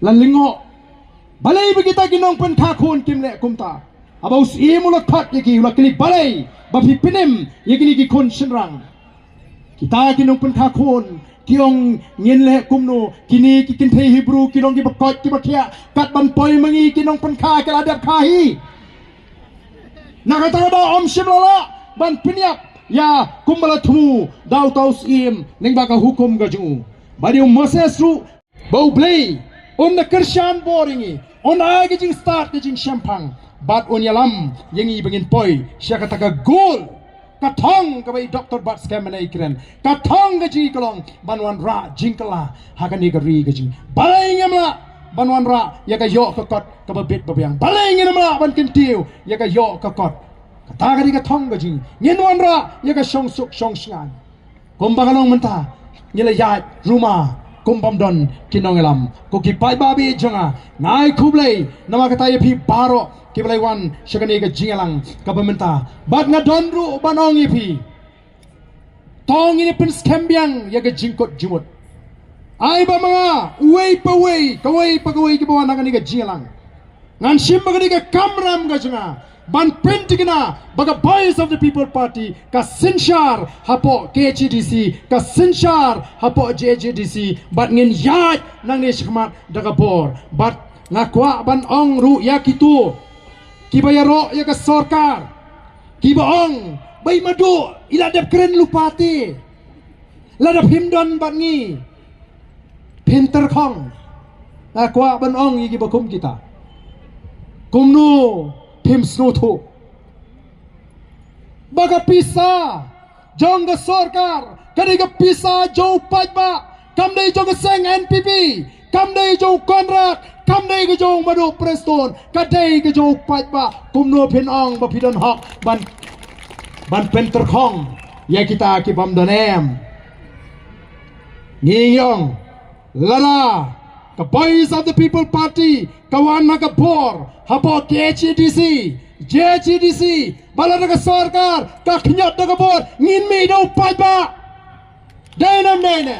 la lyngngoh. Balei ba kita ki nongpynkha khun kim leh kumta? Haba u syiem u la khot ïa ki, u la kylli, balei ba phi pynim ïa kine ki khun shynrang? Kita ki nongpynkha khun ki ong, ngin leh kumno, kine ki kynthei Hebru ki long kiba koit kiba khiah, kat ban poi ma ngi ki nongpynkha ki la dep kha hi. Na kata ka daw ym shym la lah ban pynïap ïa kumba la thmu da uta u syiem lyngba ka hukum ka jong u. Bad ïa u Moses ruh, ba U Blei un da kyrshan bor ïa ngi, un ai ka jingstad ka jingshemphang bad un ïalam ïa ngi ba ngin poi sha kata ka goal, ka thong kaba i Doctor Batskhem mynne i kren. Ka thong ka jong ngi ka long ban wanrah jingkylla ha kane ka ri ka jong ngi. Balei ngim lah ban wanrah ïa ka ïoh ka kot kaba bit ba biang? Balei ngim lah ban kyntiew ïa ka ïoh ka kot? Kata ka dei ka thong ka jong ngi. Ngin wanrah ïa ka shongsuk shongshngaiñ. Kumba ka long mynta, ngi la ïaid ruma kum bym don ki nongïalam. Ko ki paidbah ba ïeit jong nga, nga ai khublei namar kata ïa phi baroh kiba la wan sha kane ka jingïalang kaba mynta. Bad nga don ruh ban ong ïa phi, to ngin ïa pynskhem biang ïa ka jingkut jingmut. Ai ba ma nga, uwei pa uwei, kawei pa kawei kiba wan ha kane ka jingïalang, ngan shim ba ka dei ka kamram ka jong nga ban pynthikna ba ka Voice of the People Party ka synshar hapoh K H A D C, ka synshar hapoh J H A D C, bad ngin ïaid nangne shakhmat da ka bor. Bad nga kwah ban ong ruh ïa kito kiba ïaroh ïa ka sorkar, kiba ong ba i Madu i la dep kren lypa te, lada phim don bad ngi phin tyrkhong. Nga kwah ban ong ïa kiba kum kita, kumno phim sngewthuh ba ka pisa jong ka sorkar ka dei ka pisa jong u paidbah? Kam dei jong ka seng N P P, kam dei jong u Conrad, kam dei ka jong u Madu Prestone, ka dei ka jong u paidbah. Kumno phin ong ba phi don hok ban, ban pyntyrkhong ïa kita ki bym don? Em, ngi ong, lada ka Voice of the People Party ka wan ha ka bor hapoh K H A D C, J H A D C, ba lada ka sorkar ka khñiot da ka bor, ngin mih da u paidbah. Dei ne ym dei ne?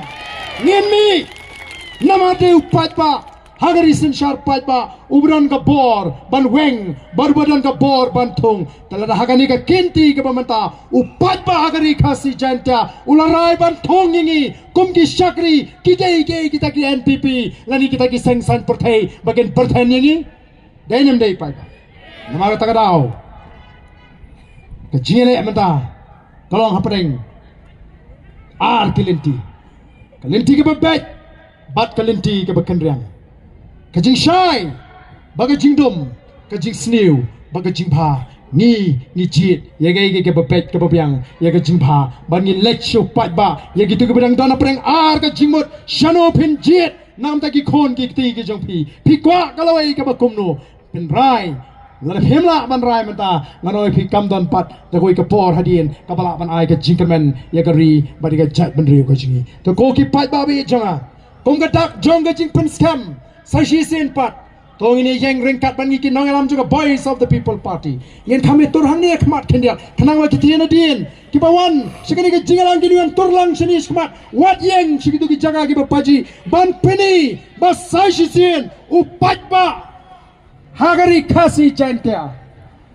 Ngin mih. Namar dei u paidbah ha ka ri synshar paidbah uba don ka bor ban weng bad uba don ka bor ban thung. Te lada ha kane ka kynti kaba mynta u paidbah ha ka ri Khasi Jaiñtia u la rai ban thung ïa ngi kum ki shakri, ki dei kiei kita ki N P P lane kita ki seng saiñ pyrthei ba kin pyrthen ïa ngi? Dei ne ym dei paidbah? Namar kata ka daw ka jingïaleh mynta ka long hapdeng ar ki lynti. Ka lynti kaba beit bad ka lynti kaba kynriang. Ka jingshai bad ka jingdum, ka jingsniew bad ka jingbha. Ngi, ngi jied ïa kaei kaei kaba beit kaba biang ïa ka jingphah bad ngin leit sha u paidbah ïa kito kiba dang don hapdeng ar ka jingmut. Shano phin jied na ka bynta ki khun ki kti ki jong phi? Phi kwah ka lawei kaba kumno? Phin rai Lada phim lah ban rai mynta, nga ong ïa phi kam don pat da kawei ka por hadien kaba lah ban ai ka jingkyrmen ïa ka ri bad ïa ka jaitbynriew ka jong ngi. To ko ki paidbah ba ïeit jong nga, kum ka dak jong ka jingpynskhem sa shisien pat, to ngin ïeng ryngkat bad ngi ki nongïalam jong ka Voice of the People Party. Ngin kham ïa tur hangne ha khmat khyndiat, khnang ba ki tnat dien kiba wan sha kane ka jingïalang kin wan tur lang shane shakhmat, wat ïeng sha kito ki jaka kiba pajih, ban pyni ba sa shisien u paidbah ha ka ri Khasi Jaiñtia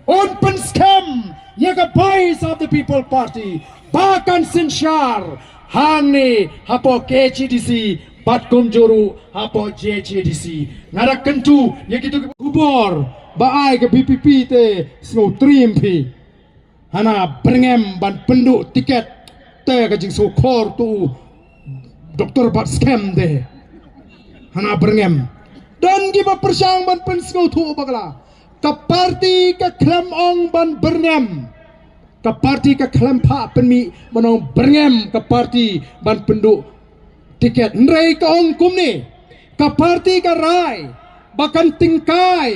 un pynskhem ïa ka Voice of the People Party ba kan synshar hangne hapoh K H A D C bad kumjuh ruh hapoh J H A D C. Nga da kyntu ïa kito ki khubor ba ai ka V P P te sngewtriem phi. Hana byrngem ban pynduh tiket te ka jingsngewkhor tu Doktor Batskhem te. Hana byrngem. Don kiba pyrshang ban pynsngewthuh bakla ka parti ka khlem ong ban byrngem. Ka parti ka khlem phah pynmih ban ong byrngem ka parti ban pynduh tiket. Hynrei ka ong kumne, ka parti ka rai ba kan tyngkai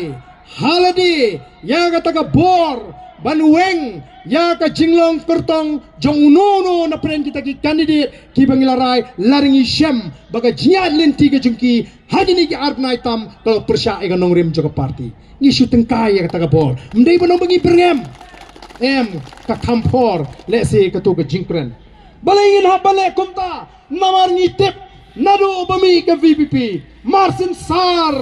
ha lade ïa kata ka bor ban weng ïa ka jinglong kyrtong jong uno uno na pdeng kita ki kandidet kiba ngi la rai, lada ngi shem ba ka jingïaid lynti ka jong ki ha kine ki ar bnai tam ka la pyrshah ïa ka nongrim jong ka parti. Ngi shu tyngkai ïa kata ka bor. Ym dei ban ong ba ngi byrngem. Em, ka kham por lehse kato ka jingkren. Balei ngin hap ban leh kumta? Namar ngi tip naduh ba mih ka V P P, mar syn sar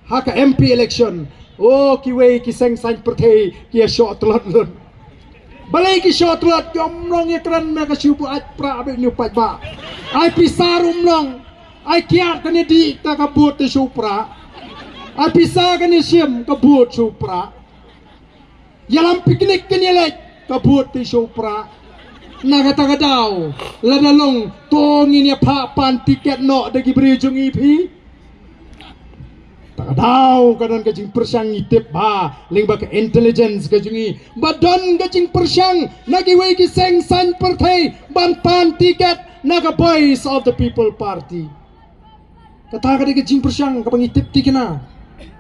ha ka M P election, o kiwei ki seng saiñ pyrthei ki ïa shoh tlot lut. Balei ki shoh tlot? Ki ym long ïa kren me ka shu buaid pra bad ïa u paidbah. Ai pisa ruh ym long. Ai kiad kane dih ta ka vote te shu pra. Ai pisa kane shim ka vote shu pra. Ïalam picnic kin ïaleit ka vote te shu pra. Na kata ka daw, lada long to ngin ïa phah pan tiket noh da ki briew jong ngi phi. Ta ka daw ka don ka jingpyrshang, ngi tip ba lyngba ka intelligence ka jong ngi ba don ka jingpyrshang na kiwei ki seng saiñ pyrthei ban pan tiket na ka Voice of the People Party. Kata ka dei ka jingpyrshang kaba ngi tip thikna.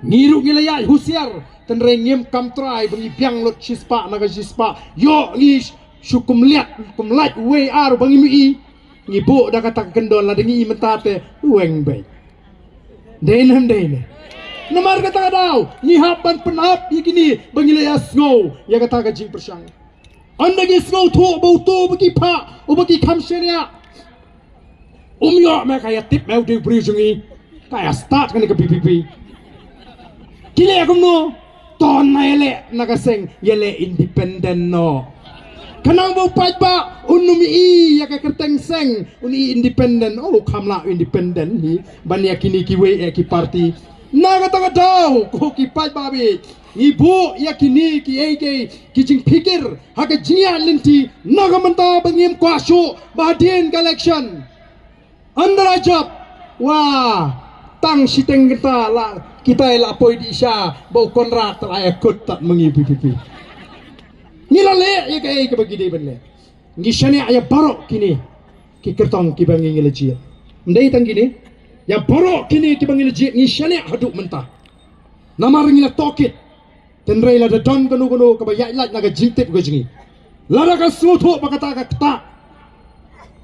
Ngi ruh ngi la ïaid husiar, tynrai ngim kam trai ba ngi biang lut shispah na ka shispah. Ïoh ngi shu kum liat kum lait wei ar ba ngi mih. Ngi buh da kata ka kyndon, lada ngi i mynta te weng beit. Dei ne ym dei ne? Namar kata ka daw ngi hap ban pynap ïa kine ba ngi la ïa sngew ïa kata ka jingpyrshang. Ynda ki sngewthuh ba uto ba ki phah, uba ki kham shaniah, um ïoh me ka ïa tip me u dei u briew jong ngi, ka ïa start kane ka V P P. Ki leh kumno? To na ïa leh na ka seng, ïa leh independent noh. Khnang ba u paidbah un ym i ïa ka kyrteng seng, un i independent. O, u kham lah independent hi ban ïa kine kiwei eh ki parti. Na kata ka daw ko ki paidbah ba ïeit, ngi buh ïa kine kiei kiei ki jingpikir ha ka jingïaid lynti na ka mynta ba ngim kwah shuh ba hadien ka election. Ynda la jop, wa, tang shiteng kynta la kita la poi dih sha ba u Conrad te la ïa kut tad ma ngi V P P. Ngi la leh ïa kaei kaba ngi dei ban leh. Ngi shaniah ïa baroh kine ki kyrtong kiba ngi ngi la jied. Ym dei tang kine, ïa baroh kine kiba ngi la jied ngi shaniah haduh mynta. Namar ngi la tohkit. Tynrai lada don kano kano kaba ïaid lait na ka jingtip ka jong ngi, lada ka sngewthuh ba kata ka ktah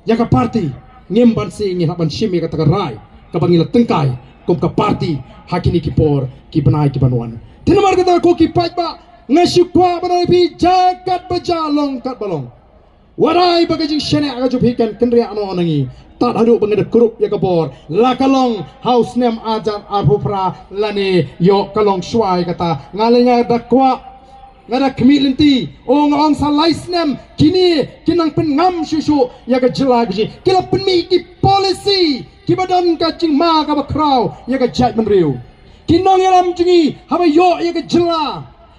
ïa ka parti, ngim banse, ngi hap ban shim ïa kata ka rai kaba ngi la tyngkai kum ka parti ha kine ki por ki bnai ki ban wan. Te namar kata ko ki paidbah, nga shu kwah ban ong ïa phi, ja katba ja, long katba long, wat ai ba ka jingshaniah ka jong phi kan kynriah noh na ngi. Tad haduh ba ngi da kurup ïa ka bor, la ka long ha u snem ar hajar arphew phra lane ïoh ka long shuwa ïa kata, nga lei nga da kwah, nga da khmih lynti. O, nga ong sa lai snem kine ki nang pynngam shuh shuh ïa ka jylla ka jong ngi. Ki la pynmih ki policy kiba don ka jingma kaba khraw ïa ka jaitbynriew. Ki nongïalam jong ngi haba ïoh ïa ka jylla,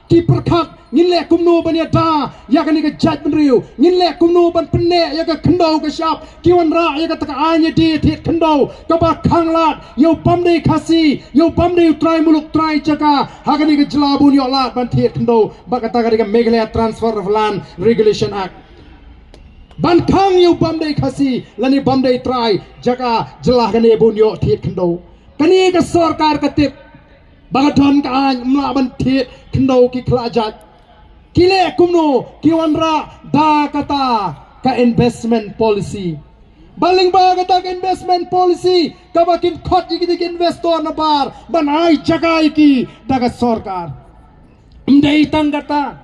ki pyrkhat, ngin leh kumno ban ïada ïa kane ka jaitbynriew, ngin leh kumno ban pynneh ïa ka khyndew ka shyiap. Ki wanrah ïa kata ka aiñ ïadie thied khyndew kaba khanglad ïa u bym dei Khasi, ïa u bym dei u trai muluk trai jaka ha kane ka jylla ba un ïoh lad ban thied khyndew, ba kata ka dei ka Meghalaya Transfer of Land Regulation Act. Ban khang ïa u bym dei Khasi lane bym dei trai jaka jylla kane ba un ïoh thied khyndew. Kane ka sorkar ka tip Ba ka don ka aiñ, ym lah ban thied khyndew ki khlajait. Ki leh kumno? Ki wanrah da kata ka investment policy. Ba lyngba kata ka investment policy kaba kin khot ïa ki, ki investor nabar ban ai jaka ïa ki da ka sorkar. Ym dei tang kata,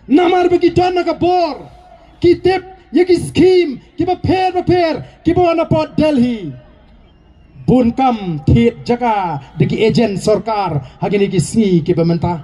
namar ba ki don na ka bor, ki tip ïa ki skhim kiba pher bapher kiba wan na pdeng Delhi. Bun kam thied jaka da ki agent sorkar ha kine ki sngi kiba mynta.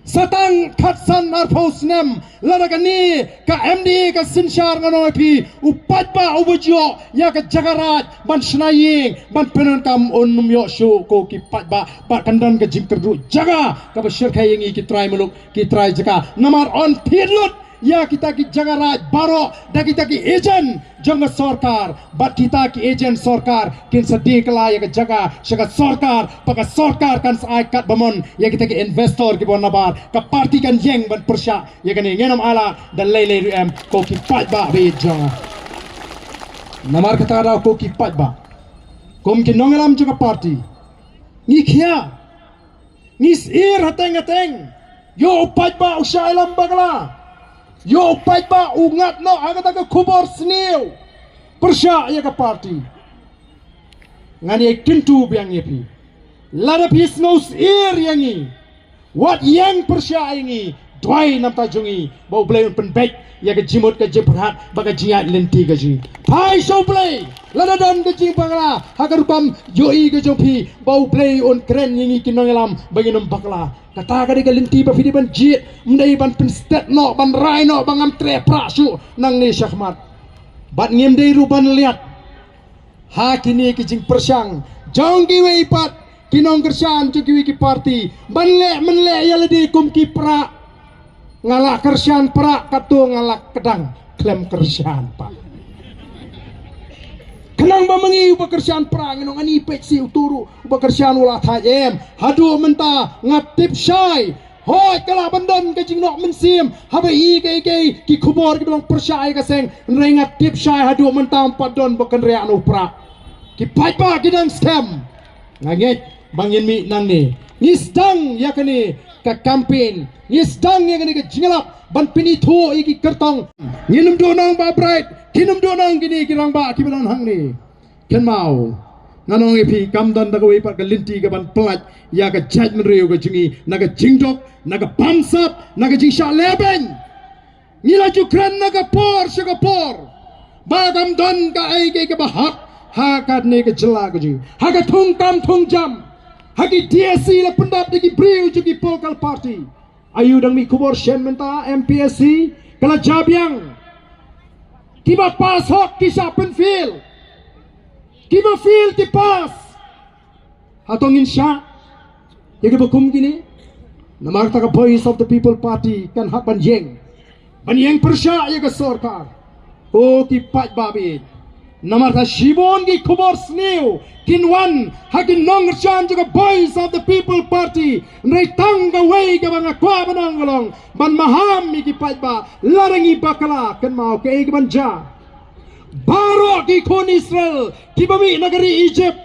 Sa tang khatsan arphew snem lada kane ka M D A ka synshar, nga ong ïa phi, u paidbah uba ïoh ïa ka jaka raid ban shna ïing, ban pyndonkam, un ym ïoh shuh ko ki paidbah. Bad kan don ka jingkyrduh jaka kaba shyrkhei ïa ngi ki trai muluk, ki trai jaka, namar yn thied lut ïa kita ki jaka raid baroh da kita ki agent jong ka sorkar. Bad kita ki agent sorkar kin sa die kylla ïa ka jaka sha ka sorkar, bad ka sorkar kan sa ai katba mon ïa kita ki investor kiba wan nabar. Ka party kan ïeng ban pyrshah ïa kane. Ngin ym ailad da lei lei ruh em ko ki paidbah ba ïeit jong nga. Namar kata ka daw ko ki paidbah, kum ki nongïalam jong ka party, ngi khia, ngi syier hateng hateng. Ïoh u paidbah u shah ïalam bakla, ïoh u paidbah u ngat noh ha kata ka khubor sniew pyrshah ïa ka party. Ngan ïai kyntu biang ïa phi, lada phi sngew syier ïa ngi, wat ïeng pyrshah ïa ngi. Duwai na ka bynta jong ngi ba U Blei un pynbeit ïa ka jingmut ka jingpyrkhat bad ka jingïaid lynti ka jong ngi. Phai sha U Blei lada don ka jingbakla ha ka rukom ïohi ka jong phi, ba U Blei un kren ïa ngi ki nongïalam ba ngin ym bakla. Kata ka dei ka lynti ba phi dei ban jied, ym dei ban pynstet noh, ban rai noh ba ngam treh prah shuh nangne shakhmat. Bad ngim dei ruh ban liat ha kine ki jingpyrshang jong kiwei pat ki nongkyrshan jong kiwei ki party ban leh mynleh ïa lade kum ki prah. Nga la kyrshan prah, katto nga la kdang khlem kyrshan pat. Khnang ba ma ngi uba kyrshan prah ngin ong ani peit shi utu ruh uba kyrshan u la thait, em. Haduh mynta nga tip shai. Hooid, ka lah ban don ka jingnoh mynsiem haba i kaei kaei ki khubor kiba long pyrshah ïa ka seng. Hynrei nga tip shai haduh mynta ym pat don ba kynriah na u prah. Ki paidbah ki dang skhem. Nga ngeit ba ngin mih nangne. Ngi sdang ïa kane ka campaign, ngi sdang ïa kane ka jingïalap ban pynithuh ïa ki kyrtong. Ngin ym duh nang Bah Bright, kin ym duh nang kine ki rangbah kiba don hangne. Kynmaw, ngan ong ïa phi, kam don da kawei pat ka lynti kaban pyllait ïa ka jaitbynriew ka jong ngi na ka jingduk, na ka bamsap, na ka jingshah lehbeiñ. Ngi la ju kren na ka por sha ka por ba kam don kaei kaei kaba hok ha kane ka jylla ka jong ngi, ha ka thungkam thungjam, ha ki D S C la pyndap da ki briew jong ki political party. Aïu dang mih khubor shen mynta, M P S C ka la jia biang. Kiba pass hok ki shah pynfail, kiba fail ki pass. Hato ngin shah ïa kiba kum kine? Namar kata ka Voice of the People Party kan hap ban ïeng, ban ïeng pyrshah ïa ka sorkar. Ko ki paidbah ba ïeit, namar kata shibun ki khubor sniew kin wan ha ki nongkyrshan jong ka Voice of the People Party. Hynrei tang kawei kaba nga kwah ban ong ka long ban maham ïa ki paidbah, lada ngi bakla, kynmaw kaei kaban jia. Baroh ki khun Israel kiba mih na ka ri Egypt,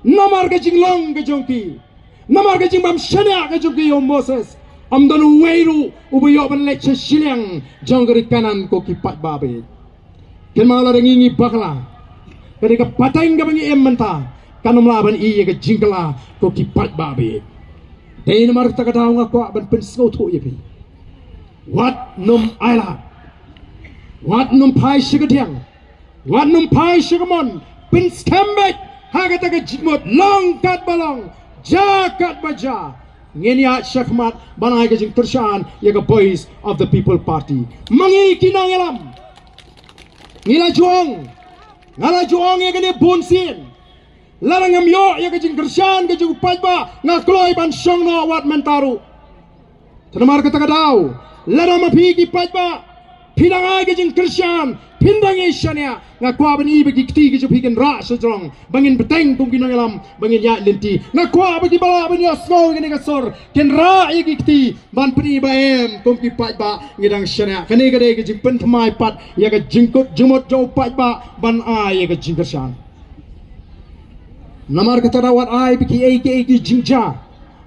namar ka jinglong ka jong ki, namar ka jingbym shaniah ka jong ki ïa u Moses, ym don uwei ruh uba ïoh ban leit sha shiliang jong ka ri Kanaan, ko ki paidbah ba ïeit. Kynmaw, lada ngi ngi bakla, ka dei ka pateng kaba ngi im mynta, kan ym lah ban ïoh ïa ka jingkylla, ko ki paidbah ba ïeit. Dei namar kata ka daw nga kwah ban pynsngewthuh ïa phi. Wat nym ailad, wat nym phai sha ka diang, wat nym phai sha ka mon. Pynskhem beit ha kata ka jingmut, long katba long, jia katba jia. Ngin ïaid shakhmat ban ai ka jingkyrshan ïa ka Voice of the People Party. Ma ngi ki nongïalam, ngi la ju ong, nga la ju ong ïa kane bun sien. Lada ngam ïoh ïa ka jingkyrshan ka jong u paidbah, nga kloi ban shong noh wat mynta ruh. Te namar kata ka daw, lada ma phi ki paidbah phi dang ai ka jingkyrshan, phin dang ïai shaniah, nga kwah ban ïohi ba ki kti ki jong phi kin rah sha jrong, ba ngin bteng kum ki nongïalam, ba ngin ïaid lynti. Nga kwah ba kiba lah ban ïohsngew ïa kane ka sur kin rah ïa ki kti ban pyni ba em, kum ki paidbah ngi dang shaniah. Kane ka dei ka jingpynthymmai pat ïa ka jingkut jingmut jong u paidbah ban ai ïa ka jingkyrshan. Namar kata da wat ai ba ki ei ki ei ki jingjia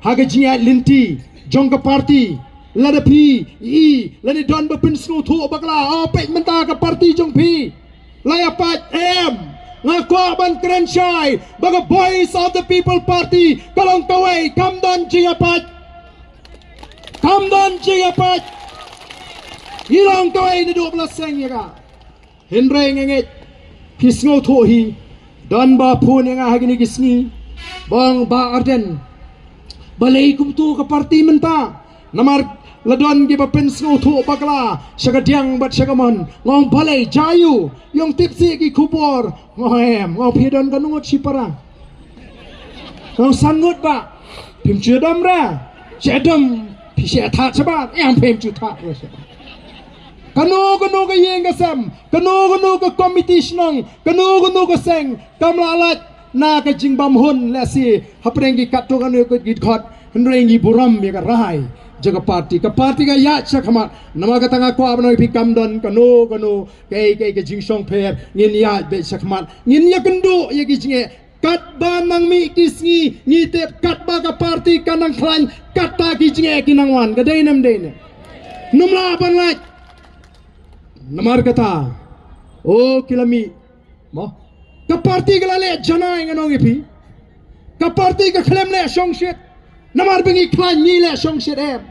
ha ka jingïaid lynti jong ka party. Lada phi i lada don ba pynsngewthuh bakla, o peit mynta ka party jong phi la ïapait em. Nga kwah ban kren shai ba ka Voice of the People Party ka long kawei, kam don jingïapait. Kam don jingïapait. Ngi long kawei naduh ba la seng ïa ka. Hynrei nga ngeit phi sngewthuh hi. Don ba phone ïa nga ha kine ki sngi ba ong Bah Ardent, balei kumto ka party mynta? Namar la don kiba pynsngewthuh bakla sha ka diang bad sha ka mon. Nga ong balei, jia aiu? Ïong tip seh ki khubor. Nga ong em, nga ong phi don katno ngut shipara? Nga ong san ngut bah. Phim ju dom re? Sha dom phi sha thad shabar, em phim ju thad re shabar. Kano kano ka ïing ka sem, kano kano ka komiti shnong, kano kano ka seng kam lah lait na ka jingbam hun lehse hapdeng ki katto katne ki dkhot. Hynrei ngi burom ïa ka rai jong ka party. Ka party ka ïaid shakhmat. Namar kata nga kwah ban ong ïa phi, kam don kano kano kaei kaei ka jingshongpher. Ngin ïaid beit shakhmat, ngin ïakynduh ïa ki jingeh. Katba nang mih ki sngi ngi tip katba ka party ka nang khlaiñ, kata ki jingeh ki nang wan. Ka dei ne ym dei ne? Nym lah ban lait. Namar kata, o ki la mih. Mo, ka party ka la leh janai, ngan ong ïa phi. Ka party ka khlem leh shongshit. Namar ba ngi khlaiñ, ngi leh shongshit em.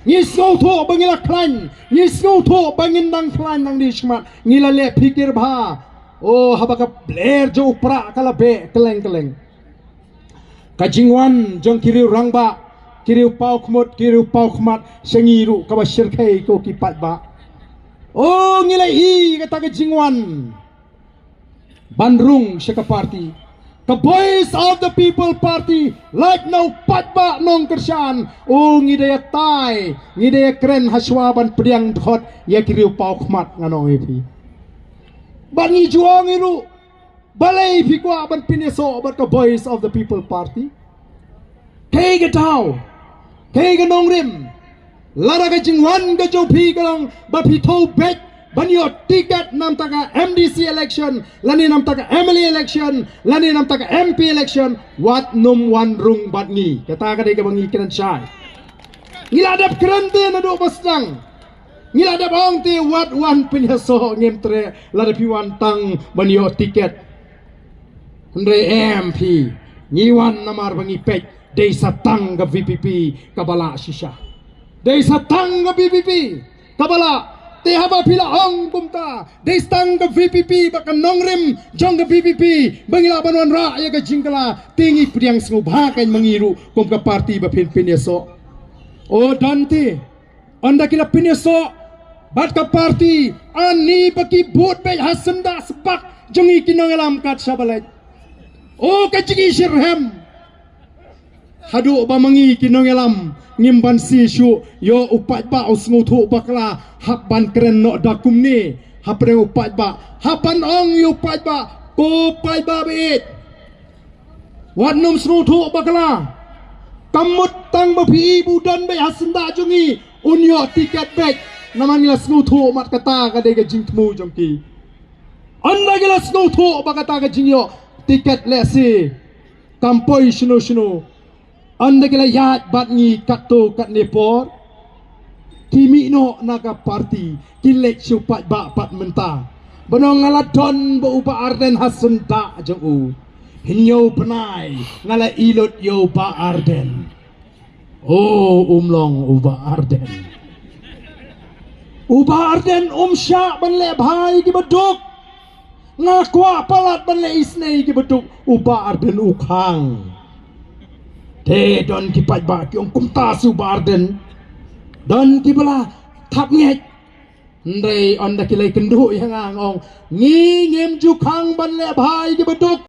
Ngi sngewthuh ba ngi la khlaiñ, ngi sngewthuh ba ngin dang khlaiñ nangne shakhmat. Ngi la leh phikir bha. O, haba ka bler jong u prah ka la beh kylleng kylleng, ka jingwan jong ki riew rangbah, ki riew pawkhmut, ki riew pawkhmat sha ngi ruh kaba shyrkhei ko ki paidbah. O, ngi la i kata ka jingwan ban rung sha ka party. Ka Voice of the People Party, lait na u paidbah nongkyrshan. O, ngi da ïatai, ngi da ïakren hashwa ban pdiang dkhot ïa ki riew pawkhmat, ngan ong ïa phi. Bad ngi ju ong hi ruh, balei phi kwah ban pynïasoh bad ka Voice of the People Party? Kaei ka daw, kaei ka nongrim? Lada ka jingwan ka jong phi ka long ba phi thew beit ban ïoh tiket na bynta ka M D C election, lane na bynta ka M L A election, lane na bynta ka M P election, wat nym wan rung bad ngi. Kata ka dei kaba ngi kren shai. Ngi la dep kren te naduh ba sdang. Ngi la dep ong te wat wan pynïasoh, ngim treh lada phi wan tang ban ïoh tiket. Hynrei em phi, ngi wan namar ba ngi peit dei sa tang ka V P P kaba lah shisha. Dei sa tang ka V P P kaba lah. Te haba phi la ong kumta, dei sa tang ka V P P bad ka nongrim jong ka V P P ba ngi lah ban wanrah ïa ka jingkylla, te ngi pdiang sngewbha kein ma ngi ruh kum ka party ba phin pynïasoh. O, don te, ynda ki la pynïasoh bad ka party, ani ba ki bud beit ha syndah sbak jong ngi ki nongïalam kat shaba leit. O, ka jingïasyrhem. Haduh ba ma ngi ki nongïalam ngim banse shuh ïa u paidbah u sngewthuh bakla, hap ban kren noh da kumne hapdeng u paidbah, hap ban ong ïa u paidbah, ko paidbah ba ïeit, wat nym sngewthuh bakla. Kam mut tang ba phi i ba u don beit ha syndah jong ngi un ïoh tiket beit. Namar ngi la sngewthuh mat kata ka dei ka jingthmu jong ki. Ynda ki la sngewthuh ba kata ka jingïoh tiket lehse kam poi shano shano, ynda ki la ïaid bad ngi katto katne por, ki mih noh na ka party, ki leit sha u paidbah pat mynta. Ban ong nga la don bad u Bah Ardent ha syndah jong u. Hynñiew bnai nga la ïa lut ïa u Bah Ardent. O, um long u Bah Ardent. U Bah Ardent um shah ban leh bha ïa kiba duk. Nga kwah palat ban leh isynei ïa kiba duk, u Bah Ardent u khang. Te don ki paidbah ki ong kumta sha u Bah Ardent. Don kiba la thap ngeit. Hynrei ynda ki la ïakynduh ïa nga, nga ong ngi ngim ju khang ban leh bha ïa kiba duk.